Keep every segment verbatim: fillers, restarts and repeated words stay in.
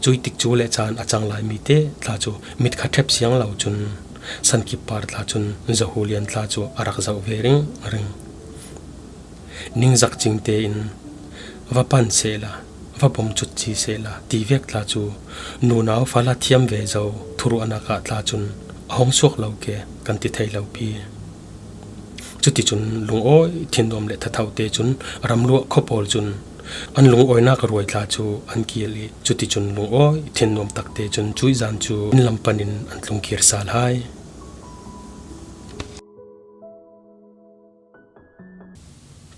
Cui tikcu le caan a cang lai mite tla cu mitkha ṭhep siang lo cun Sankip par tla cun Zahulian tla cu a rak zoh ve ringring. Ningzak cing tein va pan sehla, va pom cut ci sehla ti vek tla cu nunau fala thiam ve zo thuruahnak ah tla cun a hong suak lo ke kan ti thei lo pi. Cuticun lungawi thinnuam le thatho te cun ramluah khua pawl cun an lungawinak ruai tla cu an kil i cuticun lungawi thinnuam takte cun cuih zan cu inn lam panin an tlungkir sal hai.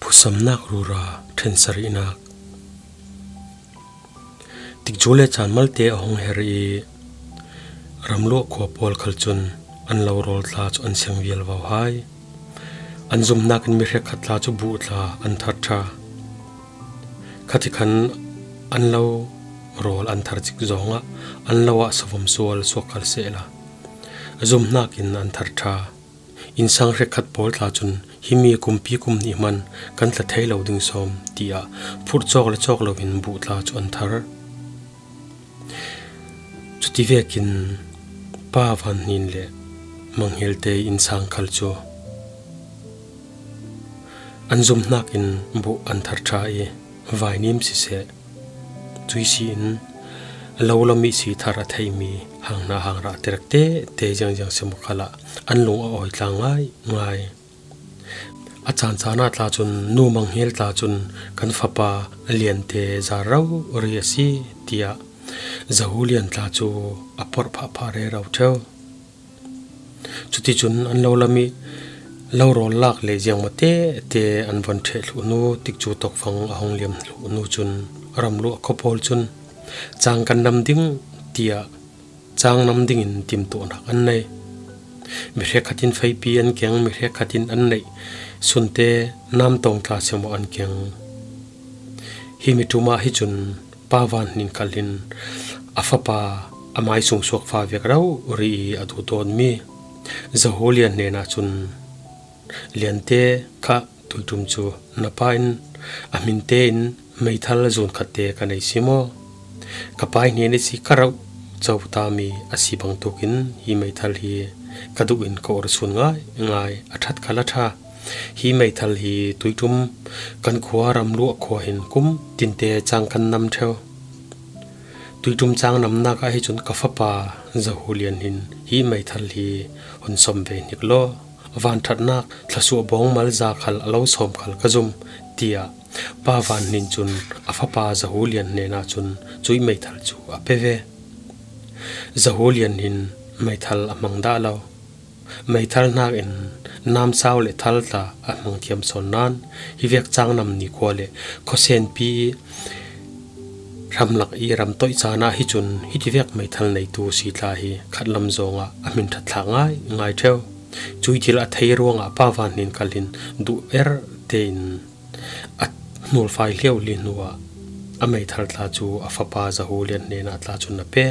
Phusamnak rura ṭhen sarihnak. Tikcu le caan malte a hung her i ramluah khua pawl khal cun an lo rawl tla cu an siang vial vo hai. An zumhnak in mi hrekkhat tla cu buh tla an thar ṭha. Khati khan an lo rawl an thar cik zongah an lo ah savom sual suak khal sehla zumhnak in an thar ṭha. Innsang hrekkhat pawl tla cun himi kumpi kum hnih hman kan tla thei lo ding sawm tiah phurh cawk le cawk loin buh tla cu an thar. Cuti vekin Pa Van Hnin le Mang Hngel te innsang khal cu an zumhnak in buh an thar ṭha i vainim siseh, cui si in lo lam ihsi thar a theimi hang hna hang rah terek te te ziangziang si maw khalah an lung a awi tla ngai ngai. A caan caan ah tla cun Nu Mang Hngel tla cun kan fapa Lian te zar rori a si tiah Zahulian tla cu a porh phahphah rero ṭheu. Cuticun an lo lam i lo rawl lak le ziangmaw te te an von ṭheh hluh hnu tikcu tawkfang a hong liam hluh hnu cun ramluah khua pawl cun cang kan nam ding tiah cang nam dingin timtuahnak an nei. Mi hrekkhat in feipi an keng, mi hrekkhat in an neih sunte namtawng tla siamaw an keng. Hi mi ṭum ah hi cun Pa Van Hnin khal hin a fapa a mai sung suak fa vek rori i a duh tawnmi Zahulian hnenah cun, Lian te kha tuiṭum cu na pa in a hmin tein meithal zun khat te ka nei si maw? Ka pa hnen ihsi ka rauh co tami a si bangtuk in hi meithal hi ka duh in ka or sun ngai ngai, a ṭhat khal a ṭha. Hi meithal hi tuiṭum kan khua ramluah khua hin kum tinte cang kan nam ṭheu. Tuiṭum cang namnak ah hi cun ka fapa Zahulian hin hi meithal hi hun sawm ve hnik law, vanṭhatnak thlasuah bawngmal za khal a lo sawm khal ka zum, tiah Pa Van Hnin cun a fapa Zahulian hnenah cun cui meithal cu a pe ve. Zahulian hin meithal a hmang dah lo. Meithal hnakin namsau le thal tla a hmang thiam sawn nain hi vek cang nam nikhua le khuasenpi i hramlak i ramtoih caan ah hi cun hitivek meithal neitu si tla hi khatlam zongah a hmin ṭhatthlak ngai ngai ṭheu. Cui thil a thei ruangah Pa Van Hnin khal hin duh er tein a hnulfai hliauhli hnuah a meithal tla cu a fapa Zahulian hnenah tla cun a pe.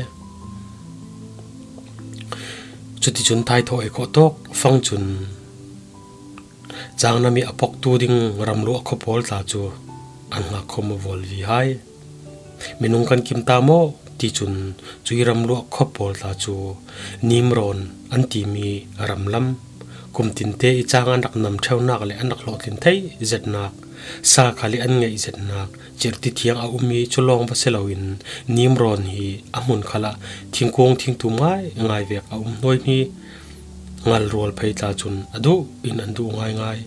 Cuticun taithawh ei khawh tawk fang cun cang nam i a poktu ding ramluah khua pawl tla cu an hngakkhawm a vual vi hai. Minung kan kim ta maw ti cun cui ramluah khua pawl tla cu Nimrawn an timi ramlam, kum tinte i cang an rak nam ṭheunak le an rak hlawhtlin thei zetnak, sa khal i an ngeih zetnak, cirti thiang a um i cu lawng va si loin Nimrawn hi a hmun khalah thingkung thingtum ngai ngai vek a um hnuaihni ngal rual phei tla cun a duh in an duh ngaingai.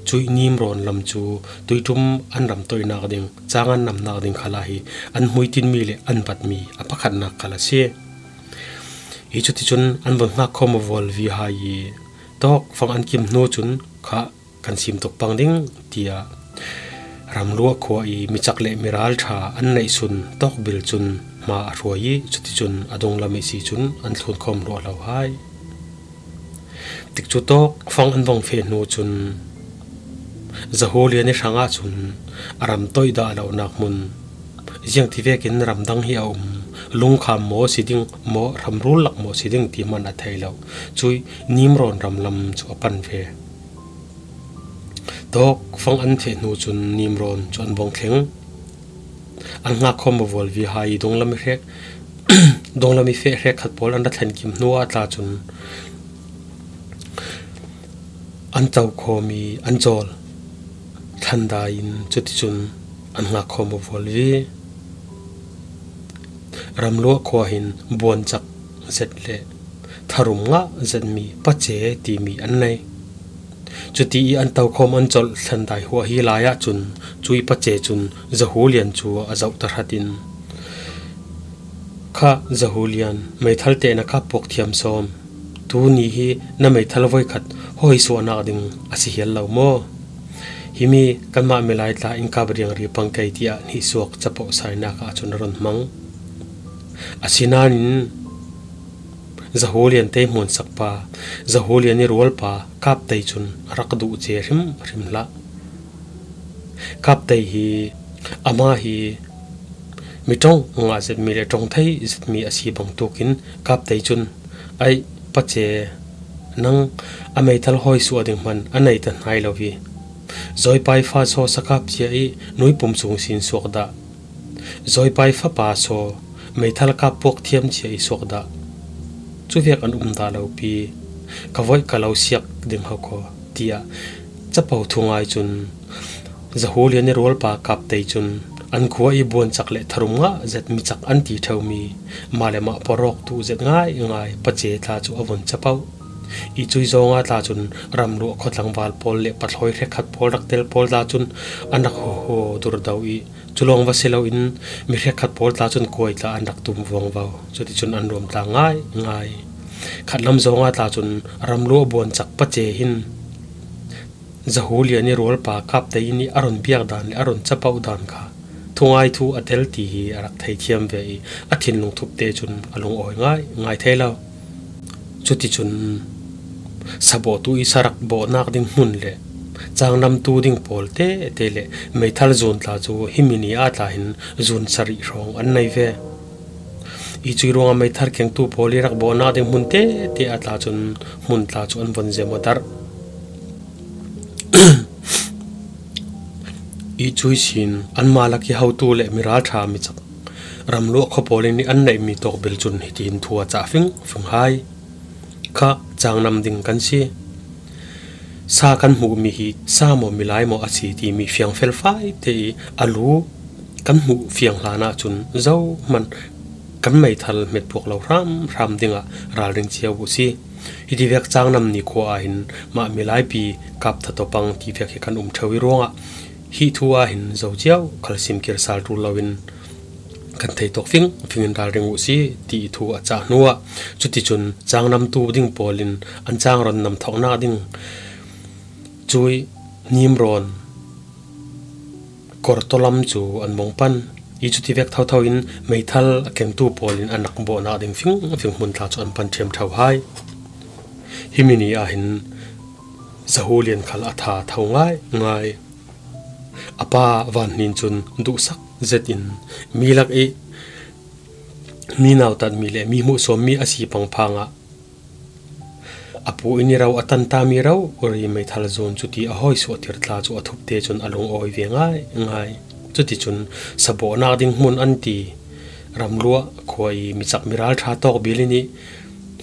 Cuih Nimrawn lam cu tuiṭum an ramtoihnak ding, cang an namnak ding khalah hi an hmuitinmi le an batmi a pakhatnak khal a si. Hi cuticun an vun hngakkhawm a vual vi hai i tawkfang an kim hnu cun kha kan sim tuk pang ding, tiah ramluah khua i micak le miral ṭha an neihsun tawkbil cun hma a hruai i cuticun a dunglam ihsi cun an thlunkhawm hluahhlo hai. Tikcu tawkfang an vong feh hnu cun Zahulian i hrangah cun a ramtoih dah lonak hmun ziangti vekin ramdang hi a um, lungkham maw si ding maw, hramrul lak maw si ding ti hman a thei lo. Cui Nimrawn ramlam cu a pan ve. Tawkfang an feh hnu cun Nimrawn cu an vong thleng. an ngakkhawm a vualvi hai i dunglam i hrek dunglam i feh hrek khat pawl an ra thlen kim hnu ah tla cun an tokhawm i an cawl thlandai in cuticun an ngakkhawm a vualvi. Ramluah khua hin buancak zet le tharum ngah zetmi Pace timi an nei. Cuti i an tokhawm an colh thlandai huah hi lai ahcun cui Pace cun Zahulian cu a zoh tahratin, "Kha Zahulian, meithal te na kap puak thiam sawm. Tuni hi na meithal voikhat hawisuahnak ding a si hial lo maw? Himi kanmah milai tla in kap riangri pang kei," tiah hnihsuak capoh sainak ah cun a run hmang. Asinain Zahulian te hmunsakpa, Zahulian i rualpa Kaptei cun a rak duh ce hrimhrim hlah. Kaptei hi, amah hi mi ṭong a ngah zetmi le ṭong thei zetmi a si bangtuk in Kaptei cun, "Ai, Pace, nang a meithal hawisuah ding hman a nei ta hnai lo hi. Zawipai fa saw sakap cia i nuipum sung sin suak dah. Zawipai fapa saw meithal kap puak thiam cia i suak dah. Cuvek an um dah lo pi. Ka voih ka lo siak ding ho kaw," tiah capo thu ngai cun Zahulian i rualpa Kaptei cun an khua i buancak le tharum ngah zet micak an ti ṭheumi mah le mah porawk tu zet ngaingai Pace tla cu a vun capoh. I cui zongah tla cun ramluah khuatlangval pawl le pathlawi hrekkhat pawl rak tel pawl tla cun an rak hawhaw durdo i, cu lawng va si loin mi hrekkhat pawl tla cun kuai tla an rak tum vuangvo. Cuticun an ruam tla ngaingai. Khatlam zongah tla cun ramluah buancak Pace hin Zahulian i rualpa Kaptei nih a run biak dan le a run capoh dan kha thungai thu a tel ti hi a rak thei thiam ve i, a thinlung thup te cun a lungawi ngaingai thei lo. Cuticun sabawhtu i sa rak bawhnak ding hmun le cangnamtu ding pawl tete le meithal zun tla cu himi ni ah tla hin zun sarih hrawng an nei ve. I cui ruangah meithal kengtu pawl i rak bawhnak ding hmun tete ah tla cun hmun tla cu an von zem aw darh. I cui sin anmah lak i hotu le mi ralṭha mi cak ramluah khua pawl in i an neihmi tawk bil cun hitihin thu a cah fingfing hai. Kha cangnam ding kan si. Sa kan hmuhmi hi sa maw milai maw a si timi fiang felfai te i a lu kan hmuh fiang hlan ahcun zohman kan meithal hmetpuak lo hramhram dingah ralring cio uh si. Hiti vek cangnam ni khua ah hin mah milaipi kap thatawpang ti vek hi kan um ṭheu i ruangah hih thu ah hin zo cio khal simkir sal ṭul loin kan thei tawk fingfing in ralring uh si ti i thu a cah hnuah cuticun cangnamtu ding pawl in an cang ron nam thawknak ding cui Nimrawn Kortolam cu an mong pan i cuti vek thotho in meithal a kengtu pawl in an rak bawhnak ding fingfing hmun tla cu an pan ṭhiam ṭheu hai. Himi ni ah hin Zahulian khal a tha tho ngaingai. A pa Vanhnin cun duhsak zetin mi lak i mi nautatmi le mi hmuhsuammi a si pangphang ah a pu in i ro a tantami rori meithal zun cuti a hawisuahtir tla cu a thupte cun a lungawi ve ngaingai. Cuticun sabawhnak ding hmun an ti ramluah khua i micak miralṭha tawk bil in i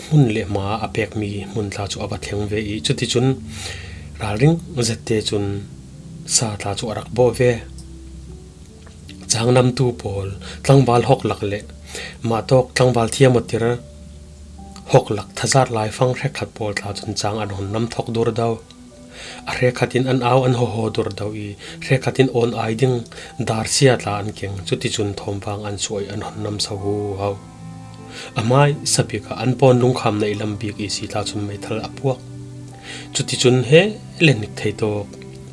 hmun le hma a pekmi hmun tla cu a va thleng ve i cuticun ralring zette cun sa tla cu a rak bawh ve. Cangnamtu pawl tlangval hoklak le mah tawk tlangval thiam awtir hoklak thazat laifang hrekkhat pawl tla cun cang an hun nam thawk durdo. A hrekkhat in an au an hawhaw durdo i hrekkhat in awn ai ding darsia tla an keng, cuticun thawmvang an suah i an hun nam so huhau. A hmaisa bik ah an pawn lungkham neih lam bik i si tla cun meithal a puak. Cuticun he le nik thei tawk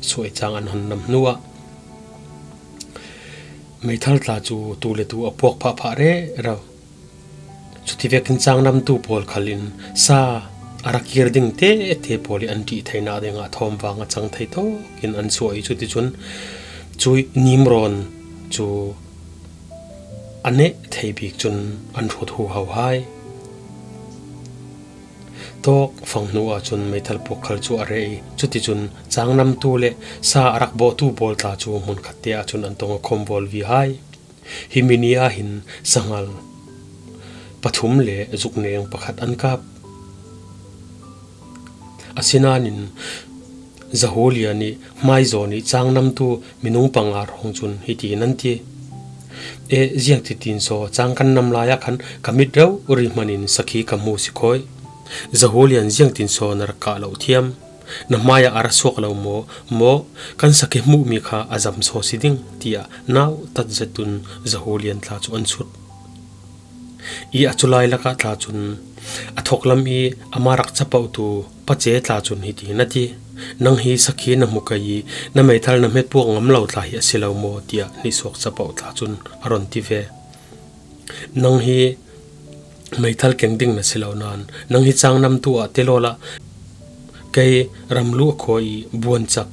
suah i cang an hun nam hnuah meithal tla cu tu le tu a puak phahphah rero. Cuti vekin cangnamtu pawl khal in sa a rak kir ding tete pawl i an ṭih theinak dingah thawmvang a cang thei tawkin an suah i cuticun cui Nimrawn cu a neh thei bik cun an hrut huhau hai. Tawk fang hnu ahcun meithal puak khal cu a reh i cuticun cangnamtu le sa a rak bawhtu pawl tla cu hmunkhat te ahcun an tong a khawm vualvi hai. Himi ni ah hin sanghal pathum le zukneng pakhat an kap. Asinain Zahulian nih hmaizaw nih cang namtu minung panga hrawng cun hiti nan ti. E, ziang titin saw cang kan nam lai ah khan ka mit rori hmanin sakhi ka hmu si khawi. Zahulian ziangtin saw na rak kah lo thiam? Na hmaiah a ra suak lo maw? Maw, kan sakhi hmuhmi kha a zam saw si ding, tiah nau tat zet un Zahulian tla cu an sut. I a culai lakah tla cun a thawklam i amah rak capohtu Pace tla cun hiti na ti. Nang hi sakhi na hmu kei i na meithal na hmet puak ngam lo tla hi a si lo maw, tiah nihsuak capoh tla cun a ron ti ve. Nang hi meithal keng ding na si lo nain, nang hi cang namtu ah ti lawlah kei ramluh khua i buancak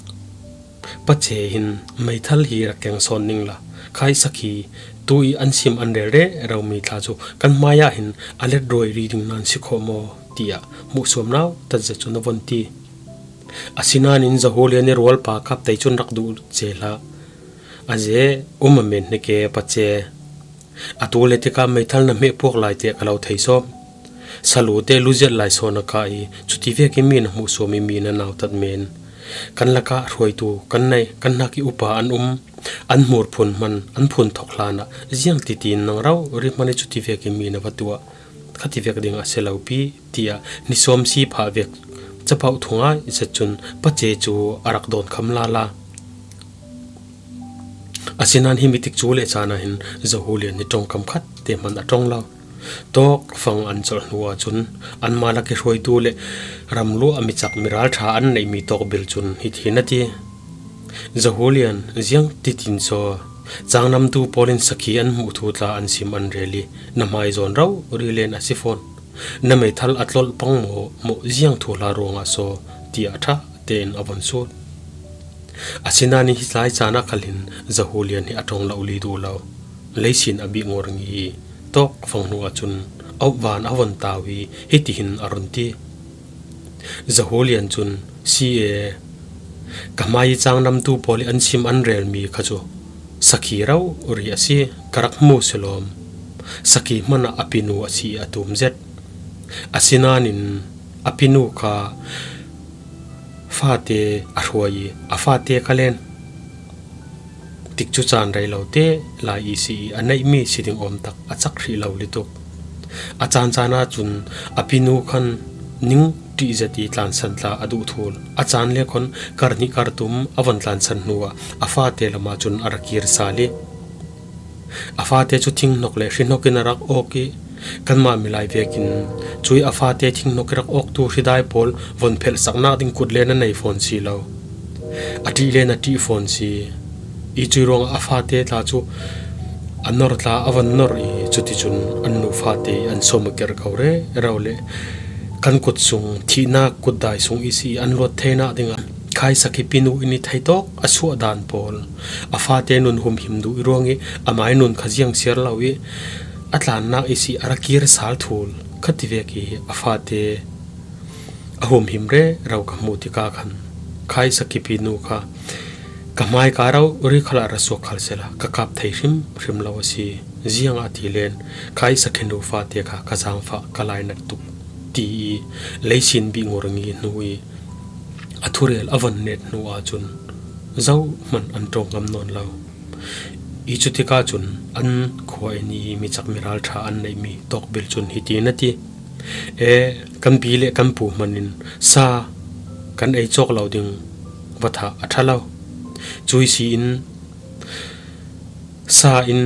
Pace hin meithal hi rak keng sawn ning la, khai sakhi tu i an sim an rel rero mi tla cu kan hmaiah hin a let rawi ri ding nan si khawh maw, tiah hmuhsuam nau tat zet cun a von ti. Asinain Zahulian i rualpa kap tei cun rak duh ce hlah. A ze um a men hnik e, Pace. Atu le tikah meithal na hmeh puak lai te ka lo thei sawm. Salu te luziat lai sawn a kah i cuti vekin mi na hmuhsuam i mi na nautat men. Kan lakah hruaitu kan nei, kan hnak i upa an um, an hmur phun hman, an phun thawk hlanah ziang titin nang rori hman i cuti vekin mi na va tuah, khati vek ding a si lo pi, tiah ni sawm si phah vek capoh thungai zet cun Pace cu a rak dawn kham lala. Asinain himi tikcu le caan ah hin Zahulian nih ṭongkam khat te hman a ṭong lo. Tawk fang an colh hnu ahcun anmah lak i hruaitu le ramluah a micak miralṭha an neihmi tawk bil cun hiti na ti. Zahulian, ziang titin saw cang namtu pawl in sakhi an hmuh thu tla an sim an rel i na hmai zawn rori len a si fawn. Na meithal a tlolh pang maw, maw ziang thu hla ruangah saw, tiah ṭha tein a von sut. Asinain hi tlai caan ah khal hin Zahulian hi a ṭong lo li duh lo. Leisin a bih ngur ngi i tawk fang hnu ahcun auh van a von tau i hiti hin a run ti. Zahulian cun, si e, ka hmai i cang namtu pawl i an sim an relmi kha cu sakhi rori a si, ka rak hmu si lawm. Sakhi hmanh ah a pinu a si i a tum zet. Asinain a pinu kha fate a hruai i a fate kha len tikcu caan rei lo te lai i si i a neihmi si ding awm tak a cak hrih lo lutuk. A caan caan ahcun a pinu khan ning ṭih zet i tlansan tla a duh thul. A caan le khan kar hnih kar tum a von tlansan hnu ah a fate lam ahcun a ra kir sal i a fate cu thinghnok le hrihnok in a rak awk i kanmah milai vekin cui a fate thinghnok i rak awktu hridai pawl von phelhsaknak ding kut le na nei fawn si lo. A ṭih le na ṭih fawn si i cui ruangah a fate tla cu a nor tla a von nor i cuticun an nu fate i an sawm a kerh ko rero le kan kut sung thihnak kutdai sung i si i an luat theinak dingah khai sakhi pinu in i theitawk a suah dan pawl a fate nun humhim duh i ruang i amai nun kha ziang siar lo i a tlannak i si a ra kir sal thul khati vek i a fate a humhim rero ka hmuh tikah khan khai sakhi pinu kha ka hmai ka rori khal ah ra suak khal sehla ka kap thei hrimhrim lo a si. Ziangah ti len khai sakhi nu fate kha ka zaangfah ka lainat tuk ti i leisin bih ngur ngi hnu i a thurel a von net hnu ahcun zohman an ṭong ngam nawn lo. I cutikah cun an khua in i micak miralṭha an neihmi tawk bil cun hiti na ti. E, kan pi le kan pu hman in sa kan ei cawk lo ding va thah a ṭha lo. Cui si in sa in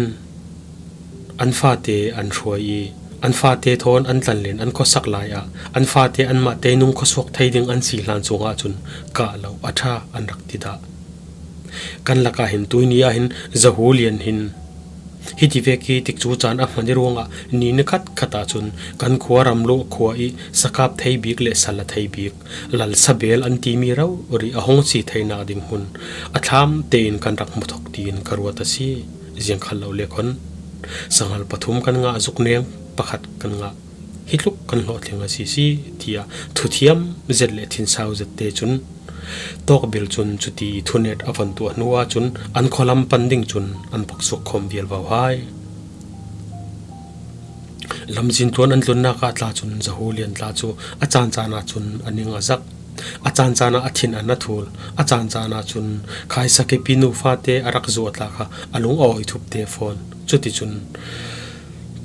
an fate an hruai i an fate thawn an tlan len an khuasak lai ah an fate anmah teinung khuasuak thei ding an si hlan cungah cun kah lo a ṭha an rak ti dah. Kan lakah hin tuini ah hin Zahulian hin hiti vek i tikcu caan a hman i ruangah ni nikhat khat ahcun kan khua ramluh khua i sakap thei bik le sal a thei bik lal sabel an timi rori a hong si theinak ding hmun a thlam tein kan rak hmu thawk tiin ka ruat a si. Ziangkhal lo le khon sanghal pathum kan ngah, zukneng pakhat kan ngah, hi tluk kan hlawhtling a si si, tiah thuthiam zet le thinsau zet te cun Tawkbil cun cuti thunet a von tuah hnu ahcun an khualam pan ding cun an poksuak khawm vial vo hai. Lamzin tuan an tlunnak ah tla cun Zahulian tla cu a caancaan ahcun a ning a zak. A caancaan ah a thin an a thul. A caancaan ahcun Khaisa kepi nu fate a rak zuah tla kha a lungawi thupte fawn. Cuticun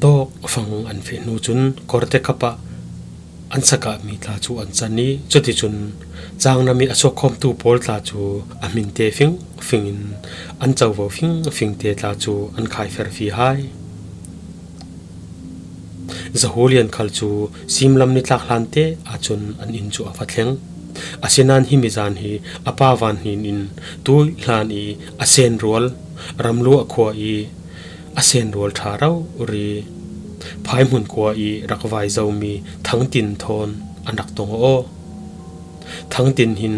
tawk fang an feh hnu cun Korte kap ah an sakahmi tla cu an can i cuticun caangnam i a suakkhawmtu pawl tla cu a hminte fingfing in an covo fingfingte tla cu an khaifer fi hai. Zahulian khal cu simlam ni tlak hlante ahcun an inn cu a va thleng. Asinain himi zan hi a pa Van Hnin in tuih hlan i a senrual ramluah khua i a senrual ṭha rori Phaihmun khua i rak vai zomi Thangtin thawn an rak tong aw. Thangtin hin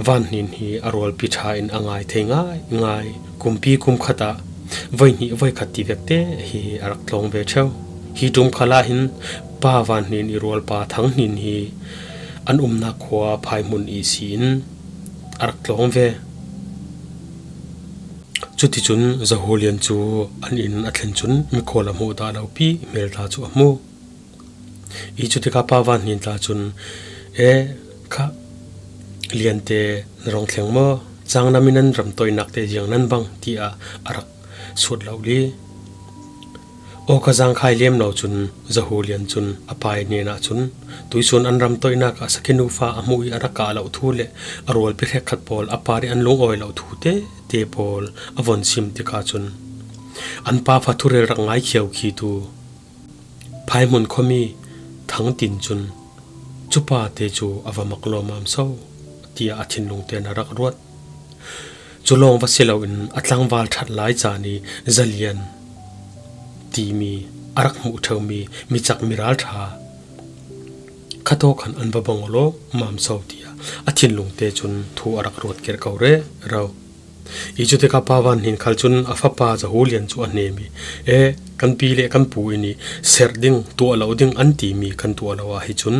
Van Hnin hi a rualpi ṭha in a ngai thei ngaingai. Kumpi kum khat ah voi hnih voi khat ti vekte hi a rak tlawng ve ṭheu. Hi ṭum khal ah hin pa Van Hnin i rualpa Thang Hnin hi an umnak khua Phaihmun i si in a rak tlawng ve. Cuticun Zahulian cu an inn a thlen cun mikhual a hmuh dah lo pi hmel tla cu a hmu. I cutikah pa Van Hnin tla cun, "E, kha, Liante na rung thleng maw? Caangnam in nan ramtoinak te ziang nan bang?" tiah a rak sut lo li. Aw ka zangkhai lem lo cun Zahulian cun a pa i hnenah cun tuihsun an ramtoinak ah sakhi nufa a hmuh i a rak kah lo thu le a rualpi hrekkhat pawl a par i an lungawi lo thu tete pawl a von sim tikah cun an pa fa thurel rak ngaikhio khi tu Phaihmun khuami Thangtin cun, "Cupa te cu a va mak lawmam so," tiah a thinlung tein a rak ruat. Cu lawng va si loin a tlangval ṭhat lai caan i Zalian timi a rak hmuh ṭheumi micak miral ṭha kha tawk khan an va bang aw lawmam so, tiah a thinlung te cun thu a rak ruat kerh ko rero. I cutikah pa Van Hnin khal cun a fapa Zahulian cu a hnem i, "E, kan pi le kan pu in i serh ding, tuah lo ding an timi kan tuah lo ah hi cun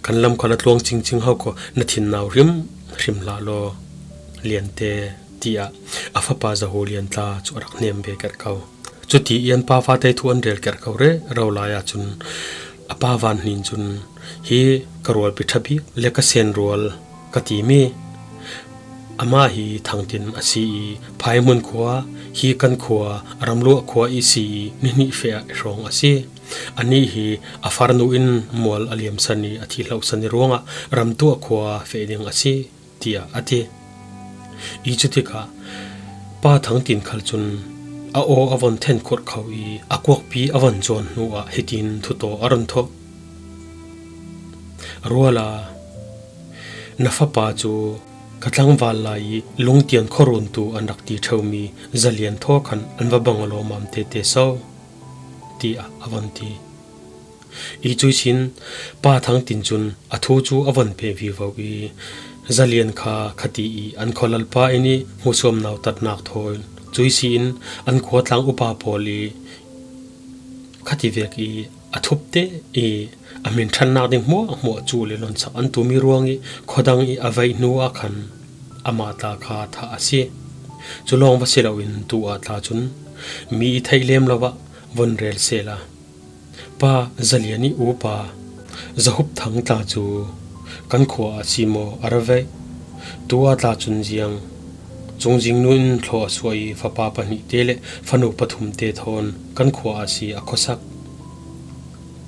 kan lam khal a tluang cingcing ho ko, na thin nau hrim hrim hlah law, Liante," tiah a fapa Zahulian tla cu a rak hnem ve kerh ko. Cuti i an pa fate thu an rel kerh ko rero lai ahcun a pa Van Hnin cun, "Hi ka rualpi ṭha bik le ka senrual ka timi amah hi Thangtin a si i Phaihmun khua, hi kan khua Ramluah khua i si i ni hnih feh ah hrawng a si. Anih hi a farnu in mual a liamsan i a thihlohsan i ruangah Ramtuah khua feh ding a si," tiah a ti. I cutikah pa Thangtin khal cun a aw a von then khurh kho i a kuakpi a von zuan hnuah hitin thutaw a run thawh, "Ruala, na fapa cu ka tlangval lai i Lungtian khuaruntu an rak ti ṭheumi Zalian thaw khan an va bang aw lawmam tete so," tiah a von ti. I cuihsin pa Thangtin cun a thu cu a von peh vivo i Zalian kha khati i an khualalpa in i hmusuam nautatnak thawn cuihsin an khuatlang upa pawl i khati vek i a thupte i a hmin ṭhannak ding hmuahhmuah cu le lonsak an tumi ruang i khuadang i a veih hnu ah khan amah tla kha thah a si. Cu lawng va si loin tu ah tla cun mi i theih lem lo ah von rel sehla, Pa Zalian i upa Zahup Thang tla cu kan khua a si maw a ra veih. Tu ah tla cun ziang cungzing nu in thlaw a suah i fapa pahnih te le fanu pathum te thawn kan khua a si a khuasak,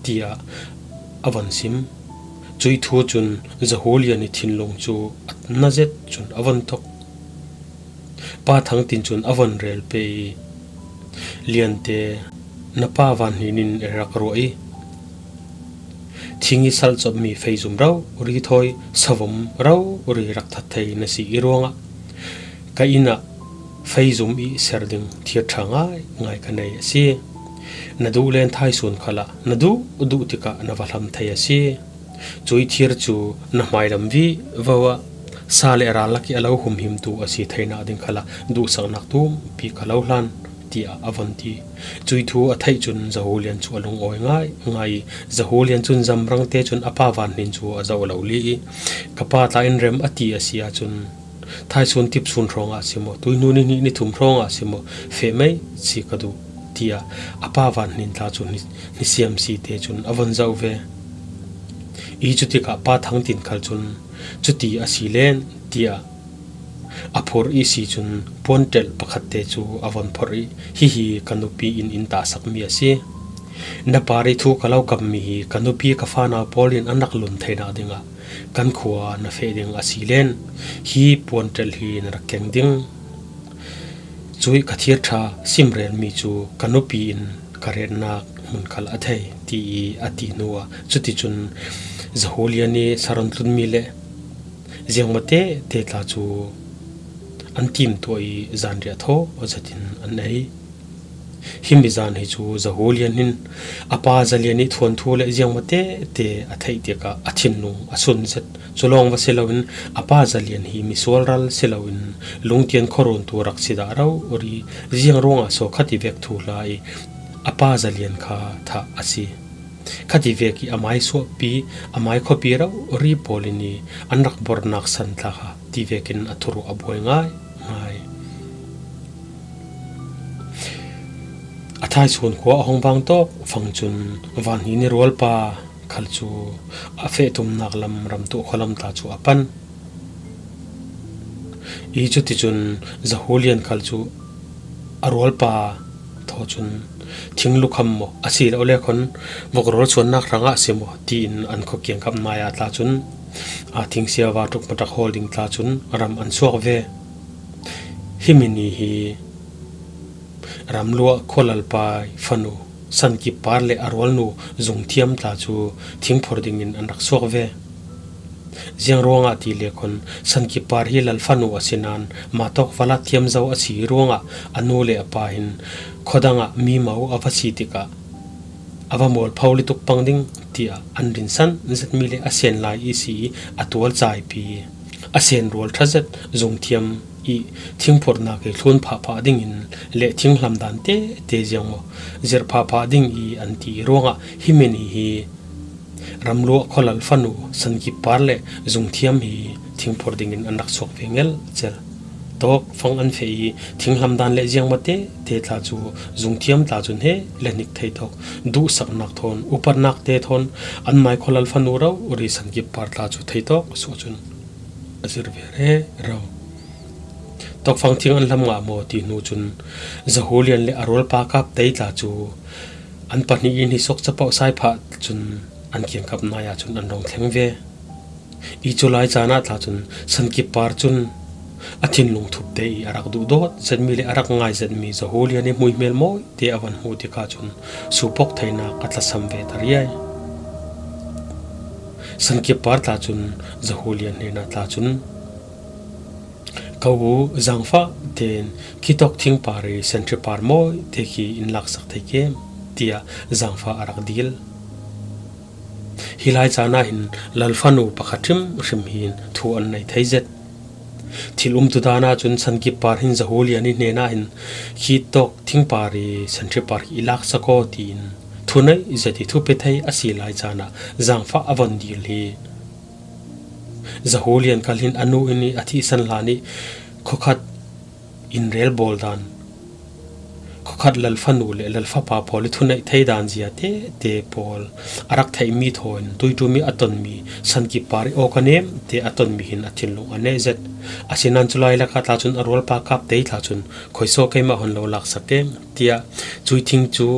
tiah a von sim. Cuih thu cun Zahulian i thinlung cu a na zet cun a von tok. Pa Thangtin cun a von rel pei i, Liante, na pa Van Hnin in a rak ruah i, thing i salh copmi feizum rori thawi savom rori rak that thei na si i ruangah ka inn ah feizum i ser ding thir ṭha ngaingai ka nei a si. Na duh len thaisun khalah na duh duh tikah na va hlam thei a si. Cuih thir cu na hmailam vivo ah sa le ral lak i a lo humhimtu a si theinak ding khalah duhsaknak tumpi ka lo hlan. tiah a von ti. Cuih thu a theih cun Zahulian cu a lungawi ngai ngai i Zahulian cun zamrangte cun a pa Vanhnin cu a zoh lo li i, ka pa tla in rem a ti a si ahcun, thaisun tipsun hrawngah a si maw, tuihnu ni hnih ni thum hrawngah a si maw, feh mei si ka duh, tiah a pa Vanhnin tla cu ni, ni siam si te cun a von zoh ve. I cutikah pa Thangtin khal cun, cuti a si len, tiah a phurh i si cun puanṭelh pakhatte cu a von phorh i, hihi ka nupi in in tahsakmi a si. Na par i thu ka lo kammi hi ka nupi ka fanau pawl in an rak lun theinak dingah kan khua na feh ding a si len, hi puanṭelh hi na rak keng ding. Cuih ka thirṭha simrelmi cu ka nupi in ka retnak hmun khal a thei, ti i a ti hnuah cuticun Zahulian i saron tlunmi le ziangmate te tla cu an timtuah i zanriah thaw zetin an ei. Himi zan hi cu Zahulian hin a pa Zalian i thuanthu le ziangmate te a theih tikah a thinlung a sun zet. Cu lawng va si loin a pa Zalian hi misual ral si loin lungtian khuaruntu rak si dah rori, ziang ruangah so khati vek thuhla i a pa Zalian kha thah a si. Khati vek i a mai suahpi, a mai khuapi rori pawl in i an rak bornak san tla kha ti vekin a thuruh a buai ngai ngai. A thaisun khua a hong vang tawk fang cun Vanhni ni rualpa khal cu a fehtumnak lam ramtuh khualam tla cu a pan. I cuticun Zahulian khal cu a rualpa thaw cun thing lukham maw a si lo le khon vok rawl suannak hrangah a si maw tiin an khua kiangkap nai ah tla cun, a thingsia va tuk matak hawl ding tla cun ram an suak ve. Himi ni hi ramluah khualalpa fanu Sankip Par le a rualnu Zungthiam tla cu thingphor dingin an rak suak ve. Ziang ruangah ti le khon Sankip Par hi lal fanu a si nain mah tawk va lat thiam zo a si ruangah a nu le a pa hin khuadangah mi mo a va si tikah a va mualpho lutuk pang ding tiah an rinsan zetmi le a sen lai i si i a tual caipi a sen rual ṭha zet Zungthiam i thingphorhnak i thlun phahphah dingin le thing hlamdan tete ziang maw zirh phahphah ding i an ti ruangah himi ni hi ramluah khualal fanu Sankip Par le Zungthiam hi thingphor dingin an rak suak ve ngelcel. Tawk fang an feh i thing hlamdan le ziangmate te tla cu Zungthiam tla cun he le hnik thei tawk duhsaknak thawn upatnak te thawn an mai khualal fanu rori Sankip Par tla cu thei tawk suah cun a zir ve rero. Tawkfang thing an hlam ngah maw ti hnu cun Zahulian le a rualpa Kap Tei tla cu an pahnih i hni sawk capoh sai phah cun an kiangkap nai ah cun an rung thleng ve. I cu lai caan ah tla cun Sankip Par cun a thinlung thup te i a rak duhdawt zetmi le a rak ngai zetmi Zahulian i hmuihmel mawi te a van hmuh tikah cun supok theinak a tlasam ve ta riai. Sankip Par tla cun Zahulian hnenah tla cun, "Ka u Zangfah tein khitawk thingpar i sentri par mawi te khi in laksak thei kem?" tiah Zangfah a rak dil. Hi lai caan ah hin lalfanu pakhat hrimhrim hin thu an nei thei zet. Thil umtu dan ahcun Sankip Par hin Zahulian i hnenah hin, "Khitawk thingpar i sentri par hi i laksak aw," tiin thuneih zet i thupi thei a si lai caan ah Zangfah a von dil hi Zahulian khal hin a nu in i a thihsan hlan i khuakhat in rel bawl dan, khuakhat lalfanu le lalfapa pawl i thuneih thei dan zia tete pawl a rak theihmi thawn tuiṭum i a tonmi Sankip Par i awkanem te a tonmi hin a thinlung a neh zet. Asinain cu lai lakah tla cun a rualpa Kap Tei tla cun, "Khuaisaw keimah hon lo laksak em?" tiah cuih thing cu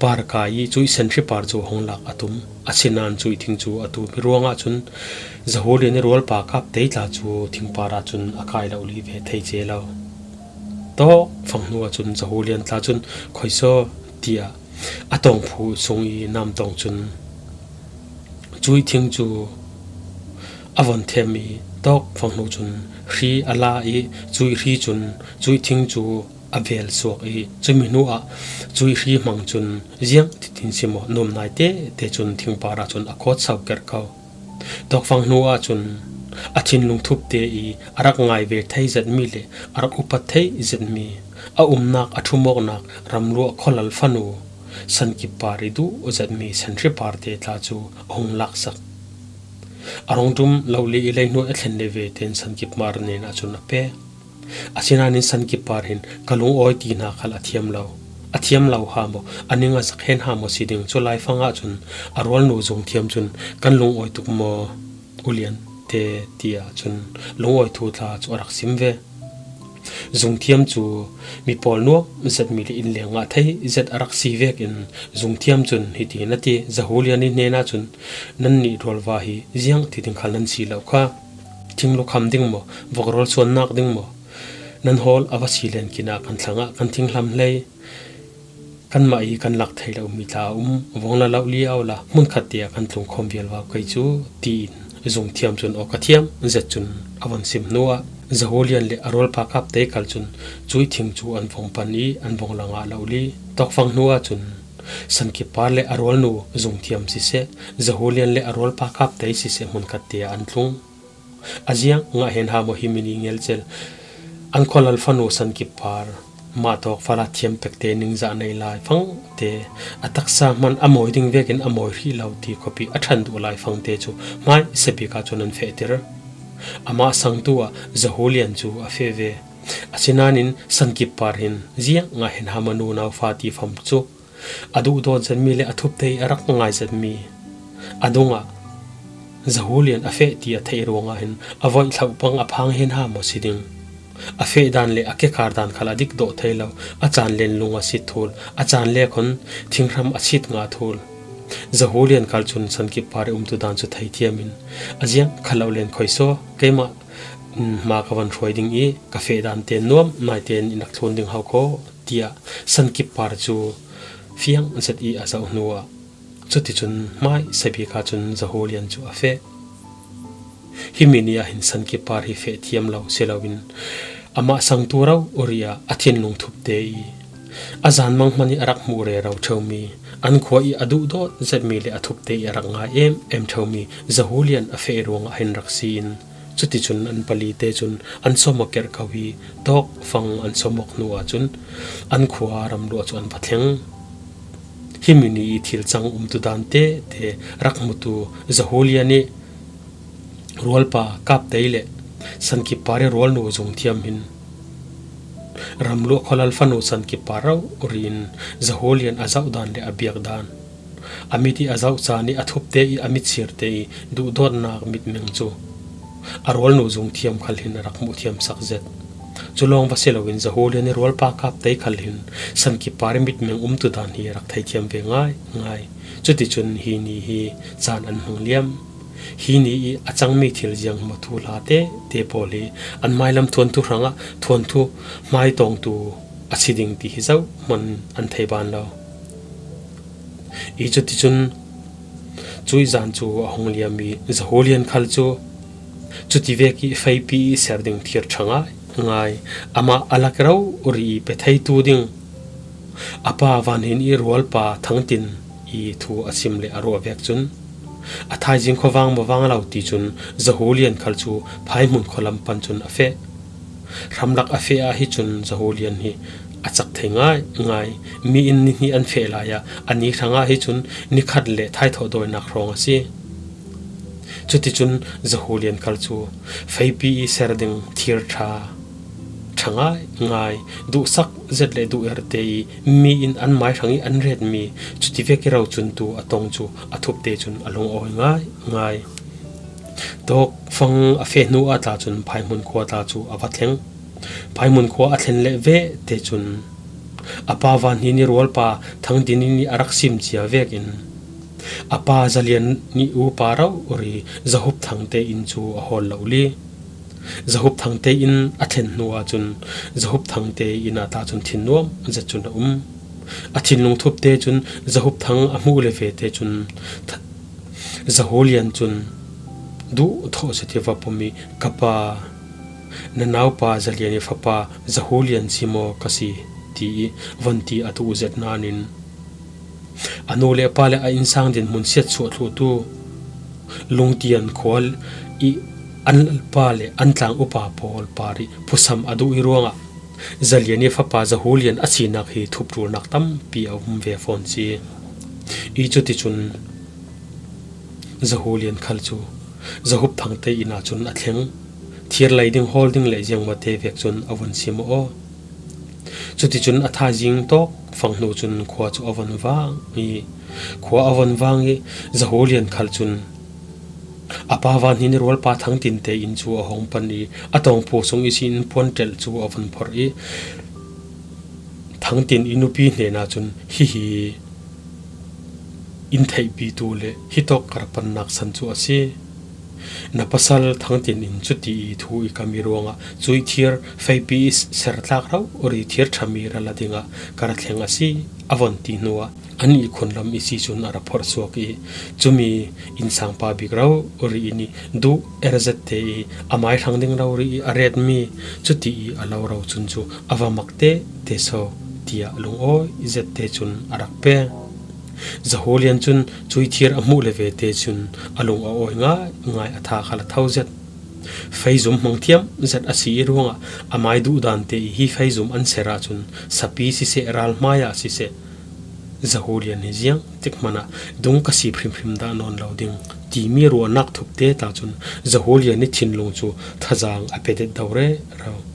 par kai i cuih sentri par cu hong lak a tum. Asinain cuih thing cu a tum i ruangah cun Zahulian i rualpa Kap Tei tla cu thingpar ah cun a kai lo li ve thei ce lo. Tawk fang hnu ah cun Zahulian tla cun, "Khuaisaw," tiah a tawngphu sung i namtawng cun cuih thing cu a von them i tawk fang hnu cun hri a la i cuih hri cun cuih thing cu a vel suak i cumi hnu ah cuih hri hmang cun ziang titin si maw nuam nai tete cun thingpar ah cun a kawt so kerh ko. Tawkfang hnu ahcun a thinlung thup te i a rak ngai ve thei zetmi le a rak upat thei zetmi a umnak a ṭhumawknak ramluah khualal fanu Sankip Par i duh zetmi Sentri Parte tla cu a hung laksak. A rungṭum lohli i leihnuai a thlen le ve tein Sankip Par nen ahcun a pek. Asinain Sankip Par hin ka lungawi ti hna khal a thiam lo. A thiam lo ha maw, a ning a zak hen ha maw si ding cu laifang ahcun a rualnu Zungthiam cun kan lungawi tuk maw, ulian te, tiah cun lungawi thu tla cu a rak sim ve. Zungthiam cu mi pawl nuam zetmi le inn leng ngah thei zet a rak si vekin Zungthiam cun hiti hin a ti, Zahulian i hnenah cun, "Nannih rualva hi ziang ti ding khal nan si lo kha. Thinglukham ding maw, vok rawl suannak ding maw, nan hawl a va si len kin ah kan thlang ah kan thing hlam hlei. Kanmah i kan lak thei lomi tla a um, vawng la lo li au la, hmunkhat te ah kan tlung khawm vial vau kei cu," tiin Zungthiam cun aw ka thiam zet cun a von sim hnuah Zahulian le a rualpa Kaptei kal cun cuih thing cu an vong pan i an vong la ngah lo li. Tawkfang hnuah cun Sankip Par le a rualnu Zungthiam siseh, Zahulian le a rualpa Kaptei siseh hmunkhat te ah an tlung. A ziang ngah hen ha maw, hi mi ni ngelcel an khualal fanu Sankip Par mah tawk fala thiam pekte ningzah nei lai fangte a taksa hman a mawi ding vekin a mawi hrih lo ti khuapi a ṭhan duh lai fangte cu hmaisa bik ah cun an fehter. Amah sangtu ah Zahulian cu a feh ve. Asinain Sankip Par hin ziang ngah hen ha maw, nunau fa ti fam cu a duhdawt zetmi le a thupte i a rak ngai zetmi a dungah Zahulian a feh ti a theih ruangah hin a voih thloh pang a phang hen ha maw si ding. A feh dan le a kekar dan khal a dik dawh thei lo. A caan len lung a sit thul, a caan le khon thinghram a sit nga thul. Zahulian kal cun Sankip Par i umtu dan cu theithiam in, "A ziang kha lo len khoi saw, keimah, mm, hma ka van hruai ding i ka feh dan ten nuam naiten i nak thlun ding hau kho," tiah Sankip Par cu fiang zet i a zoh hnuah, cuticun hmaisa bik ah cun Zahulian cu a feh. Hi mi ni ah hin Sankip Par hi feh thiam lo si loin amah sangtu rori ah a thinlung thupte i a zanmang hmanh i a rak hmuh rero ṭheumi, an khua i a duhdawt zetmi le a thupte i a rak ngai em em ṭheumi Zahulian a feh ruangah hin rak si in, cuticun an palite cun an sawmawk kerh ko i tawkfang an sawmawk hnu ahcun an khua ramluah cu an va thleng. Hi mi ni i thil cang umtu dan tete rak hmutu Zahulian i rualpa Kaptei le Sankip Par i rualnu Zungthiam hin ramluah khualal fanu Sankip Par rori in Zahulian a zoh dan le a biak dan, a mit i a zoh caan i a thupte i a mit sirte i duhdawtnak mitmeng cu a rualnu Zungthiam khal hin a rak hmuh thiam sak zet. Cu lawng va si loin Zahulian i rualpa Kaptei khal hin Sankip Par i mitmeng umtu dan hi a rak theithiam ve ngaingai. Cuticun hi ni hi caan an hmang liam. Hi ni i a cangmi thil ziangmaw thuhla tete pawl hi an hmailam thuanthu hrangah thuanthu hmaitawngtu a si ding ti hi zohhmanh an thei ban lo. I cuticun cuih zan cu a hung liam i Zahulian khal cu cutivek i feipi i ser ding thir ṭha ngaingai. Amah a lak rori i pe theitu ding a pa vanhin i rualpa Thangtin i thu a sim le a ruah vek cun a thaizing khuavang mavang lo ti cun Zahulian khal cu Phaihmun khualam pan cun a feh. Hramlak a feh ah hi cun Zahulian hi a cak thei ngaingai. Mi in ni hnih an feh lai ah a ni hrangah hi cun ni khat le thaithawh dawinak hrawng a si. Cuticun Zahulian khal cu feipi i ser ding thir ṭha ṭha ngaingai, duhsak zet le duh erte i mi in an mai hrang i an retmi cutivek i rocuntu a tong cu a thupte cun a lungawi ngaingai. Tawkfang a feh hnu ah tla cun Phaihmun khua tla cu a va thleng. Phaihmun khua a thlen leh veh te cun a pa vanhin i rualpa Thangtin in i a rak sim cia vekin a pa Zalian nih upa rori Zahup Thangte in cu a hawl lo li. Zahup Thangte in a thlen hnu ahcun Zahup Thangte inn ah tla cun thin nuam zet cun a um. A thinlung thupte cun Zahup Thang a hmuh le vete cun Zahulian cun duh thawh zet i va pom i, "Ka pa, na naupa Zalian i fapa Zahulian si maw ka si?" ti i von ti a duh zet nain a nu le pa le a innsang dinhmun siatsuah thluhtu Lungtian khua i an lalpa le an tlang upa pawl par i phusam a duh i ruangah Zalian i fapa Zahulian a sinak hi thupṭulnak tampi a um ve fawn si. I cuticun Zahulian khal cu Zahup Thangte inn ah cun a thleng. Thir lei ding, hawl ding le ziangmate vek cun a vun sim aw. Cuticun a thaizing tawk fang hnu cun khua cu a vun vang i, khua a vun vang i, Zahulian khal cun a pa Van Hnin i rualpa Thangtinte inn cu a hong pan i, a tawngpu sung ihsin puanṭelh cu a vun phorh i, Thangtin i nupi hnenah cun, "Hihi in theihpitu le hitawk ka rak pannak san cu a si. Na pasal Thangtin in cuti i thu i kam i ruangah cuih thir feipi i sertlak rori thir ṭhami ra la dingah ka ra thleng a si," a vun ti hnuah, an ihkhun lam ihsi cun a ra phorh suak i, cumi innsangpa bik rori in i duh er zette i a mai hrang ding rori i a retmi cuti i a lo ro cun cu a va mak tete so, tiah lungawi zette cun a rak pe. Zahulian cun cuih thir a hmuh le vete cun a lung a awi ngaingai, a tha khal a tho zet. Feizum hmang thiam zet a si i ruangah a mai duh dante i hi feizum an ser ahcun sapi siseh, ral hmai ah siseh, Zahulian hi ziang tik hmanh ah dung ka sip hrimhrim dah nawn lo ding timi ruahnak thupte ta cun Zahulian i thinlung cu thazaang a pe det do rero.